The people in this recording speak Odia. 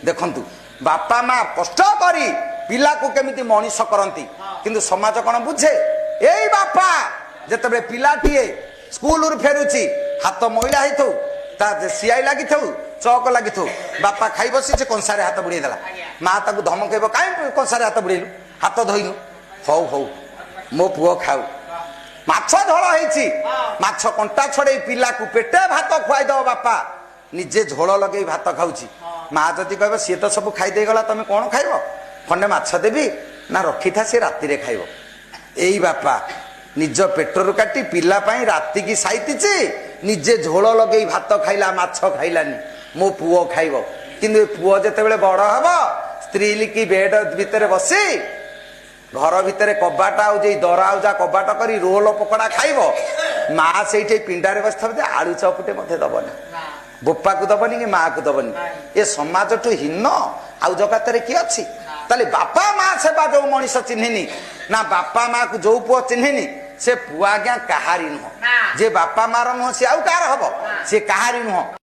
ଦେଖନ୍ତୁ, ବାପା ମା କଷ୍ଟ କରି ପିଲାକୁ କେମିତି ମଣିଷ କରନ୍ତି, କିନ୍ତୁ ସମାଜ କଣ ବୁଝେ? ଏଇ ବାପା ଯେତେବେଳେ ପିଲାଟିଏ ସ୍କୁଲରୁ ଫେରୁଛି, ହାତ ମଇଳା ହେଇଥାଉ, ତା ସିଆଇ ଲାଗିଥାଉ, ଚକ ଲାଗିଥାଉ, ବାପା ଖାଇ ବସିଛି, କଂସାରେ ହାତ ବୁଡେଇ ଦେଲା। ମା ତାକୁ ଧମକେଇବ, କାହିଁ କଂସାରେ ହାତ ବୁଡେଇଲୁ, ହାତ ଧୋଇନୁ? ହଉ ହଉ, ମୋ ପୁଅ ଖାଉ। ମାଛ ଝୋଳ ହେଇଛି, ମାଛ କଣ୍ଟା ଛଡେଇ ପିଲାକୁ ପେଟେ ଭାତ ଖୁଆଇଦବ ବାପା, ନିଜେ ଝୋଳ ଲଗେଇ ଭାତ ଖାଉଛି। ମା ଯଦି କହିବ, ସିଏ ତ ସବୁ ଖାଇ ଦେଇଗଲା, ତମେ କଣ ଖାଇବ, ଖଣ୍ଡେ ମାଛ ଦେବି ନା? ରଖିଥା, ସିଏ ରାତିରେ ଖାଇବ। ଏଇ ବାପା ନିଜ ପେଟରୁ କାଟି ପିଲା ପାଇଁ ରାତିକି ସାଇତିଛି, ନିଜେ ଝୋଳ ଲଗେଇ ଭାତ ଖାଇଲା, ମାଛ ଖାଇଲାନି, ମୋ ପୁଅ ଖାଇବ। କିନ୍ତୁ ଏ ପୁଅ ଯେତେବେଳେ ବଡ ହବ, ସ୍ତ୍ରୀ ଲିକି ବେଡ ଭିତରେ ବସି ଘର ଭିତରେ କବାଟ ଆଉ ଯେଇ ଦର ଆଉଜା କବାଟ କରି ରୋଲ ପକୋଡା ଖାଇବ, ମା ସେଇଠି ପିଣ୍ଡାରେ ବସିଥିବ ଯେ ଆଳୁ ଚପଟେ ମଧ୍ୟ ଦବନି, ବୋପାକୁ ଦବନି କି ମାକୁ ଦବନି। ଏ ସମାଜଠୁ ହୀନ ଆଉ ଜଗତରେ କିଏ ଅଛି? ତାହେଲେ ବାପା ମା ସେବା ଯୋଉ ମଣିଷ ଚିହ୍ନିନି ନା, ବାପା ମାକୁ ଯୋଉ ପୁଅ ଚିହ୍ନିନି, ସେ ପୁଅ ଆଜ୍ଞା କାହାରି ନୁହଁ। ଯେ ବାପା ମାର ନୁହଁ, ସେ ଆଉ କାହାର ହବ? ସେ କାହାରି ନୁହଁ।